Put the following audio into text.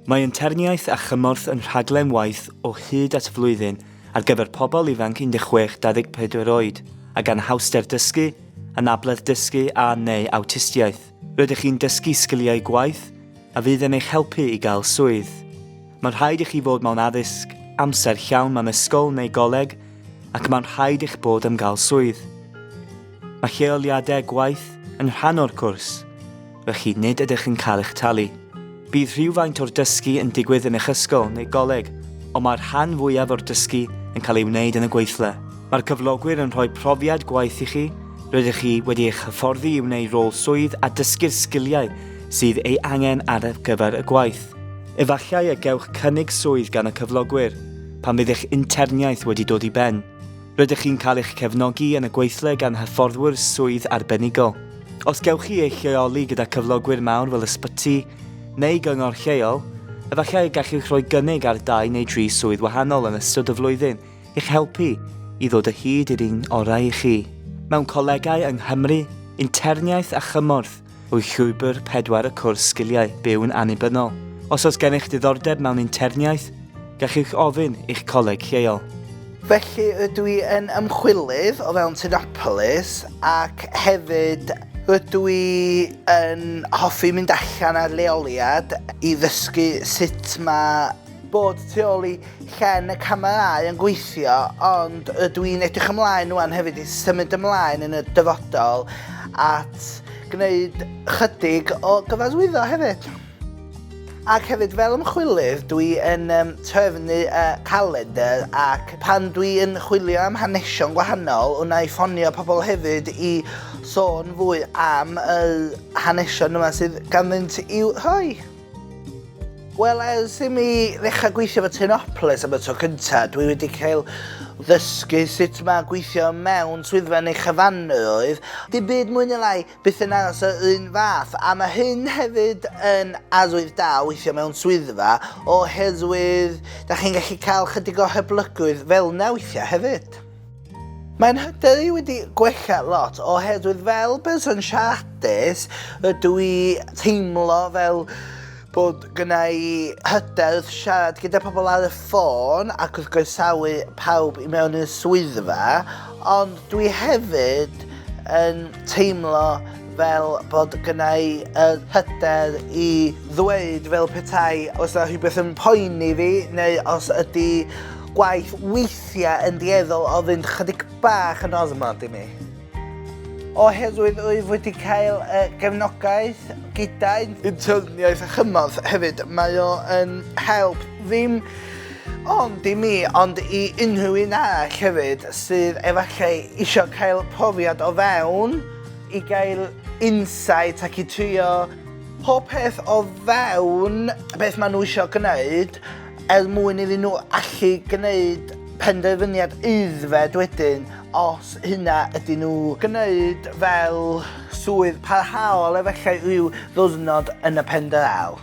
Mae interniaeth a chymorth yn rhaglen waith o hyd at flwyddyn ar gyfer pobl ifanc 16-24 oed ag anhawster dysgu, anabledd dysgu a neu awtistiaeth. Rydych chi'n dysgu sgiliau gwaith a fydd yn eich helpu i gael swydd. Mae'n rhaid i chi fod mewn addysg amser llawn mewn ysgol neu goleg ac mae'n rhaid eich bod am gael swydd. Mae lleoliadau gwaith yn rhan o'r cwrs, felly nid ydych yn cael eich talu. Bydd rhywfaint o'r dysgu yn digwydd yn eich ysgol neu goleg, ond mae'r rhan fwyaf o'r dysgu yn cael ei wneud yn y gweithle. Mae'r cyflogwyr yn rhoi profiad gwaith i chi, rydych chi wedi eich hyfforddi i wneud rôl swydd a dysgu'r sgiliau sydd ei angen ar gyfer y gwaith. Efallai y gewch cynnig swydd gan y cyflogwyr pan fydd eich interniaeth wedi dod i ben. Rydych chi'n cael eich cefnogi yn y gweithle gan hyfforddwyr swydd arbenigol. Os gewch chi eich lleoli gyda cyflogwyr mawr fel ysbyty neu gyngor lleol, efallai y gallwch roi gynnig ar dau neu dri swydd wahanol yn ystod y flwyddyn i'ch helpu i ddod o hyd i'r un orau i chi. Mewn colegau yng Nghymru, interniaeth a chymorth yw llwybr pedwar y cwrs Sgiliau Byw'n Annibynnol. Os oes gennych diddordeb mewn interniaeth, gallwch ofyn i'ch coleg lleol. Felly rydw i yn ymchwilydd o fewn Tinopolis ac hefyd rydw i yn hoffi mynd allan ar leoliad i ddysgu sut mae bod tu ôl i llen y camerâu yn gweithio, ond rydw i'n edrych ymlaen rwan hefyd i symud ymlaen yn y dyfodol at gwneud chydig o gyfarwyddo hefyd. Ac hefyd fel ymchwilydd dwi yn um, trefnu y calendr ac pan dwi yn chwilio am hanesion gwahanol wna i ffonio pobl hefyd i sôn fwy am y hanesion yma sydd ganddynt i'w rhoi. Wel, ers i mi ddechrau gweithio efo Tinopolis am y tro cyntaf, dwi wedi cael ddysgu sut mae gweithio mewn swyddfa neu chyfanrwydd. Dim byd mwy neu lai, byth yn aros yr un fath. A mae hyn hefyd yn arwydd da weithio mewn swyddfa, oherwydd da chi'n gallu cael chydig o hyblygrwydd fel yna weithiau hefyd. Mae'n hyder i wedi gwella lot oherwydd fel person siaradus rydw i teimlo fel bod gynna i hyder wrth siarad gyda pobl ar y ffôn ac wrth groesawu pawb i mewn i'r swyddfa ond dwi hefyd yn teimlo fel bod gynna i yr hyder i ddweud fel petai os yna rhywbeth yn poeni fi neu os ydy gwaith weithiau yn dueddol o fynd chydig bach yn ormod i mi. Oherwydd rwyf wedi cael y gefnogaeth gyda interniaeth a chymorth hefyd, mae o yn help ddim ond i mi, ond i unrhyw un arall hefyd sydd efallai eisiau cael profiad o fewn i gael insight ac i trio pob peth o fewn beth maen nhw eisiau gwneud er mwyn iddyn nhw allu gwneud penderfyniad aeddfed wedyn os hynna ydyn nhw gwneud fel swydd parhaol efallai rhyw ddiwrnod yn y pen draw.